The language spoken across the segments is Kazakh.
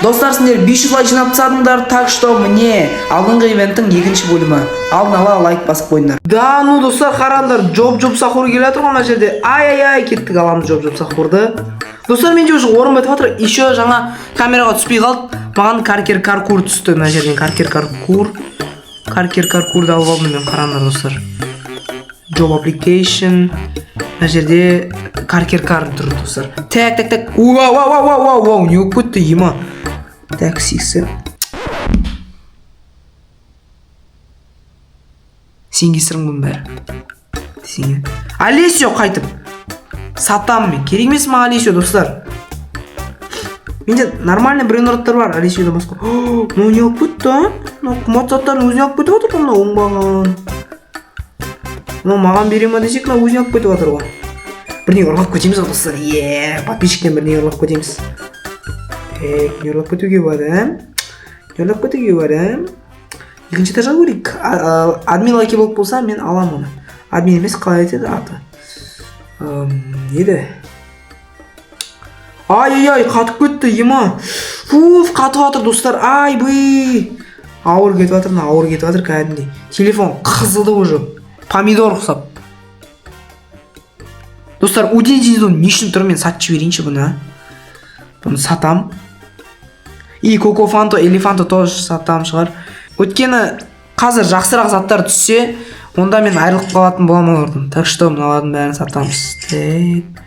Достар, сендер 500 лайк жинап тастадыңдар, так что міне алдыңғы ивенттің екінші бөлімі. Алдын ала лайк басып қойыңдар. Да, ну, достар, қараңдар, жоп жоп сахур келе жатыр ғой мына жерде. Ай, ай, ай, кеттік, аламыз жоп жоп сахурды. Достар, менде уже орын бітіп жатыр. Еще жаңа камераға түспей қалды. Маған каркер каркур түсті мына жерден. Каркер каркур. Каркер каркурды алып алдым мен, қараңдар, достар. Job application. Мына жерде каркер кар тұр, достар. Так, так, так. Вау, вау, вау, вау, вау, вау, не болып кетті, ема. Так, 80. Сен кесірің бұның бәрі. Десең, иә. Алесио қайтып. Сатам мен. Керек емес маған Алесио, достар. Менде нормальный брейнроттар бар, Алесиодан басқа. Мынау не алып кетті, а? Мынау қымбат заттардың өзіне алып кетіп жатыр ғой, мынау оңбаған. Мынау маған бере ма десек, мынау өзіне алып кетіп жатыр ғой. Бірдеңе ұрлап кетеміз ғой, достар. Е, подписчиктен бірдеңе ұрлап кетеміз. Так, не ұрлап кетуге болады, а? Не ұрлап кетуге болады, а? Екінші этажға көрейік. Админ лаки блок болса, мен аламын оны. Админ емес, қалай айтады аты? Не еді? Ай, ай, ай, қатып кетті, ема. Фуф, қатып жатыр, достар. Ай, бый. Ауыр кетіп жатыр, мына ауыр кетіп жатыр кәдімгідей. Телефон қызылды уже. Помидор ұқсап. Достар, Удин не үшін тұр, мен сатып жіберейінші бұны, а? Бұны сатам. И Коко Фанто, Элефанто тоже сатам шығар. Өйткені қазір жақсырақ заттар түссе, онда мен айырылып қалатын боламын олардан. Так что мыналардың бәрін сатамыз. Так.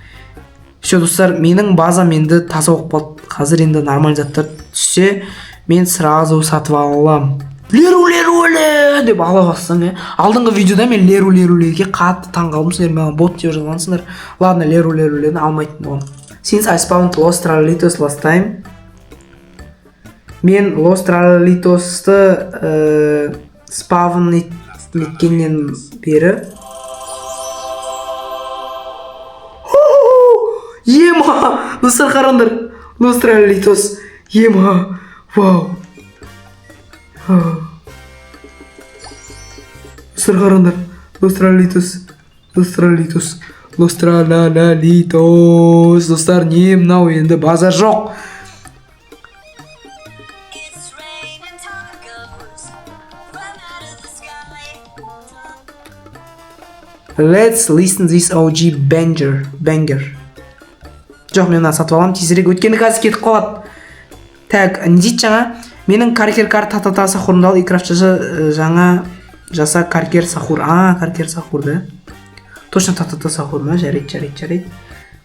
Все, достар, менің базам енді таза болып қалды. Қазір енді нормаль заттар түссе, мен сразу сатып ала аламын. Леру леру ле деп ала бастым, иә. Алдыңғы видеода мен леру лерулеге қатты таң қалдым. Сендер маған бот деп жазғансыңдар. Ладно, леру лерулені алмайтын боламын. Since I spawned Los Tralalitos last time, мен Los Tralalitosты спавн еткеннен бері. Ема, достар, қараңдар, Los Tralalitos, ема, вау. Достар, қараңдар, Los Tralalitos, Los Tralalitos, Los Tralalitos, достар, не мынау енді, базар жоқ. It's raining tacos from out of the sky. Let's listen this OG banger. Banger. Жоқ, мен мынаны сатып аламын тезірек, өйткені қазір кетіп қалады. Так, не дейді жаңа? Менің каркер кар та та та сахурымды ал и крафт жаса, жаңа жаса каркер сахур. А, каркер сахур да? Точно та та та сахур ма? Жарайды, жарайды, жарайды.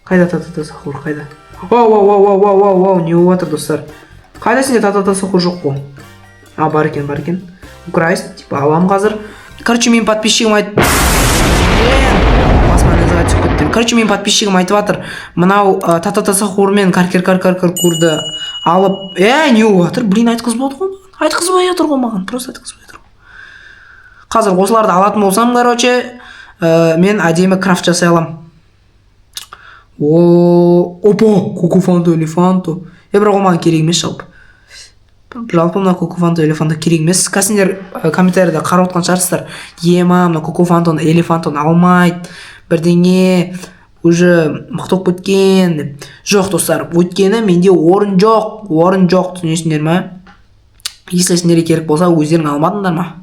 Қайда та та та сахур, қайда? Вау, вау, вау, вау, вау, вау, вау, не болып жатыр, достар? Қайда сенде та та та сахур жоқ қой? А, бар екен, бар екен. Украсть, типа аламын қазір. Короче, менің подписчигім айт басыма назарға түсіп кетті. Короче, менің подписчигім айтып жатыр, мынау та та та сахур мен каркер кар кар каркурды алып, е, не болып жатыр, блин, айтқызбады ғой маған, айтқызбай жатыр ғой маған, просто айтқызбай жатыр ғой. Қазір осыларды алатын болсам, короче, мен әдемі крафт жасай аламын. О, опа, кукуфанто элефанто, е, бірақ ол маған керек емес. Жалпы мына кокофанто элефанто керек емес. Қазір сендер комментарийда қарап отқан шығарсыздар: ема, мына кокофантоны элефантоны алмайды, бірдеңе, уже мықты болып кеткен деп. Жоқ, достар, өйткені менде орын жоқ, орын жоқ, түсінесіңдер ма? Если сендерге керек болса, өздерің алмадыңдар ма?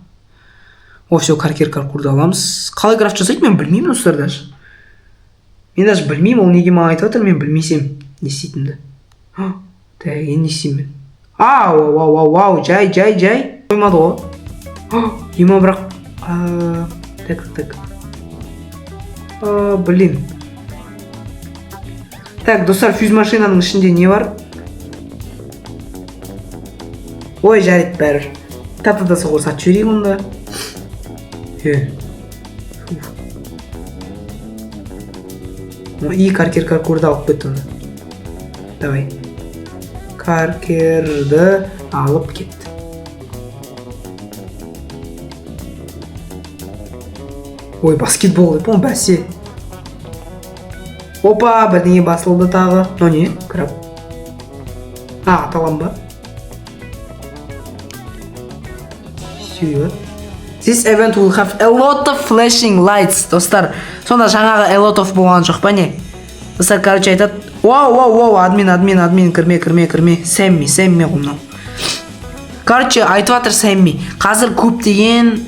О, все, каркер каркурды аламыз. Қалай крафт жасайды, мен білмеймін, достар, даже мен даже білмеймін. Ол неге маған айтып жатыр, мен білмесем не істейтінімді? Так, енді не істеймін мен? Ау, вау, вау, вау, жай, жай, жай, қоймады ғой, ема, бірақ так, так, блин. Так, достар, фьюз машинаның ішінде не бар? Ой, жарайды, бәрібір та та та сатып жіберейік онда. Е. Фуф. Ну и каркер каркурды алып кетті онда. Давай, каркерді алып кетті. Ой, баскетбол деп, бәсе. Опа, бірдеңе басылды тағы. Мынау не? Краб. А, ата аламын ба? Все. This event will have a lot of flashing lights. Достар, сонда жаңағы a lot of болған жоқ па, не? Достар, короче, айтады, Вау, вау, вау, админ, админ, админ, кірме, кірме, кірме. Сэмми, Сэмми ғой мынау. Короче, айтып жатыр Сэмми. Қазір көптеген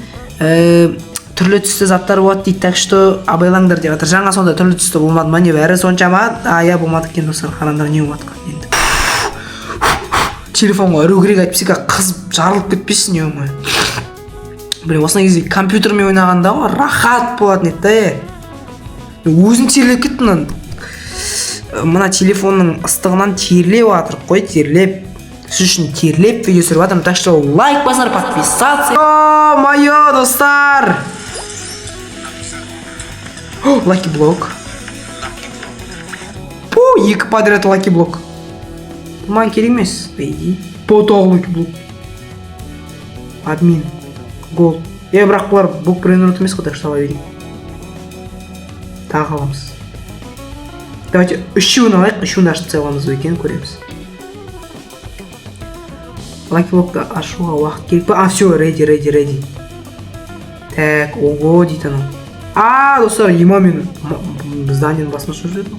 түрлі түсті заттар болады дейді, так что абайлаңдар деп жатыр. Жаңа сонда түрлі түсті болмады ма, не бәрі соншама? А, иә, болмады екен, достар, қараңдар, не болып жатқанын енді. Телефонға үру керек, әйтпесе қызып жарылып кетпесін, ё. Блин, осындай кезде компьютермен ойнағанда ғой рахат болатын еді да, е. Өзім терлеп кеттім мына. Мына телефонның ыстығынан терлеп жатырық қой, терлеп. Сіз үшін терлеп видео түсіріп жатырмын, так что лайк басыңдар, подписаться. Ё-моё, достар! Лаки блок. Пу, екі подряд лаки блок. Маған керек емес, по идее. По тағы лаки блок. Админ. Гол. Е, бірақ бұлар блок брейнрот емес қой, так что ала берейік. Тағы аламыз. Давайте үшеуін алайық, үшеуін ашып тастай аламыз ба екен, көреміз. Лаки блокты ашуға уақыт керек па? А, все, ready, ready, ready. Так, ого, дейді анау. А, достар, ема, мен зданияның басына ұшып жүрдім.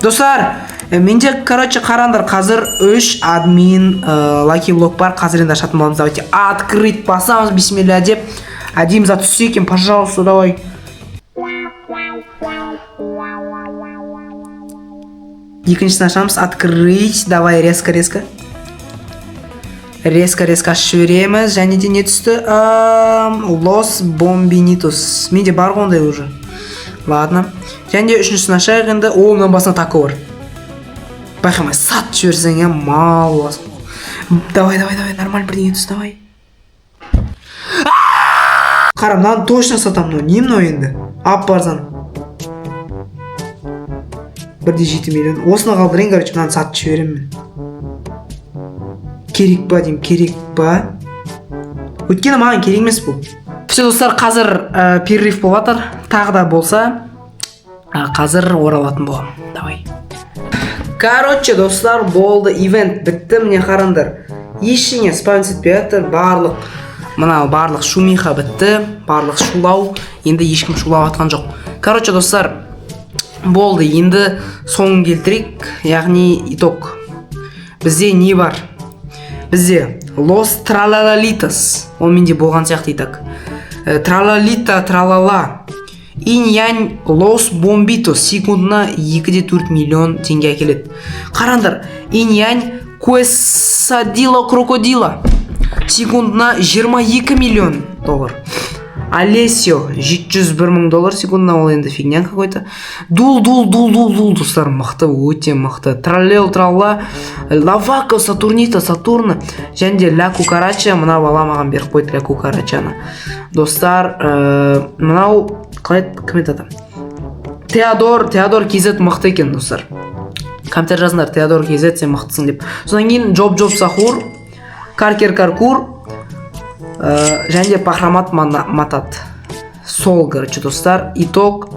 Достар, менде, короче, қараңдар, қазір үш админ лаки блок бар. Қазір енді ашатын боламыз. Давайте открыть басамыз, бисмилля деп. Әдемі зат түссе екен, пожалуйста, давай. Екіншісін ашамыз, открыть, давай, резко, резко. Резко, резко ашып жібереміз. Және де не түсті? Лос Бомбинитос. Менде бар ғой ондай уже. Ладно. Және де үшіншісін ашайық енді. О, мынаның басында тако бар. Байқамай сатып жіберсең, иә, мал боласың. Давай, давай, давай, нормально бірдеңе түс, давай. Қара, мынаны точно сатамын, мынау не мынау енді? Ап арзан. 1,7 миллион. Осыны қалдырайын, короче, мынаны сатып жіберемін мен. Керек па деймін, керек па? Өйткені маған керек емес бұл. Все, достар, қазір перерыв болып жатыр. Тағы да болса, қазір оралатын боламын. Давай. Короче, достар, болды, ивент бітті, міне қараңдар. Ештеңе спавн етпей жатыр, барлық мына барлық шумиха бітті, барлық шулау, енді ешкім шулап жатқан жоқ. Короче, достар, болды, енді соңын келтірейік, яғни итог. Бізде не бар? Бізде Лос Тралалалитас, ол менде болған сияқты и так. Тралалита Тралала. Инь-Янь Лос Бомбитос секундына 2,4 миллион теңге әкеледі. Қараңдар, Инь-Янь Куэсадило Крокодила секундына 22 миллион доллар. Алесио 701 мың доллар секундына, ол енді фигня какой-то. Дул, дул, дул, дул, дул, достар, мықты, өте мықты. Траллел, тралла, Лавако, Сатурнита, Сатурна, және де Ля Кукарача, мына бала маған беріп қойды Ля Кукарачаны. Достар, мынау қалай еді, кім еді аты? Теодор, Теодор KZ мықты екен, достар. Комментарий жазыңдар, Теодор KZ, сен мықтысың деп. Содан кейін Джоб Джоб Сахур, Каркер Каркур, және де Пахрамат Матат. Сол, короче, достар, итог,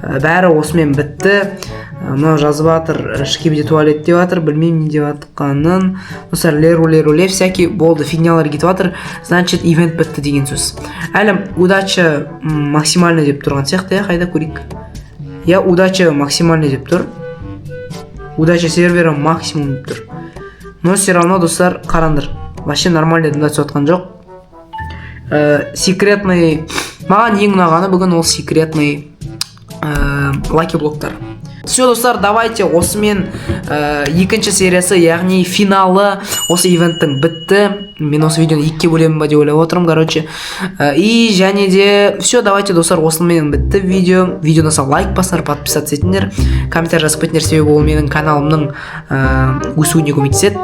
бәрі осымен бітті. Мынау жазып жатыр, шкибиди туалет деп жатыр, білмеймін не деп жатқанын. Достар, леру леру ле, всякий болды, фигнялар кетіп жатыр, значит, ивент бітті деген сөз. Әлі удача максимальный деп тұрған сияқты, иә, қайда көрейік. Иә, удача максимальный деп тұр. Удача сервері максимум деп тұр. Но все равно, достар, қараңдар. Вообще нормально дым да түсіп жатқан жоқ. Секретный маған ең ұнағаны бүгін ол секретный лаки блоктар. Все, достар, давайте осымен екінші сериясы, яғни финалы осы ивенттің бітті. Мен осы видеоны екіге бөлемін ба деп ойлап отырмын, короче. И және де все, давайте, достар, осымен бітті видео. Видео ұнаса, лайк басыңдар, подписаться етіңдер, комментарий жазып кетіңдер, себебі ол менің каналымның өсуіне көмектеседі.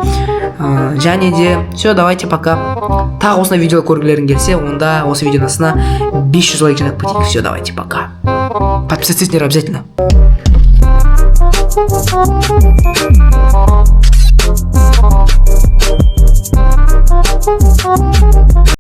Және де все, давайте, пока. Тағы осындай видео көргілерің келсе, онда осы видеоның астына 500 лайк жинап кетейік. Все, давайте, пока. Подписаться етіңдер обязательно.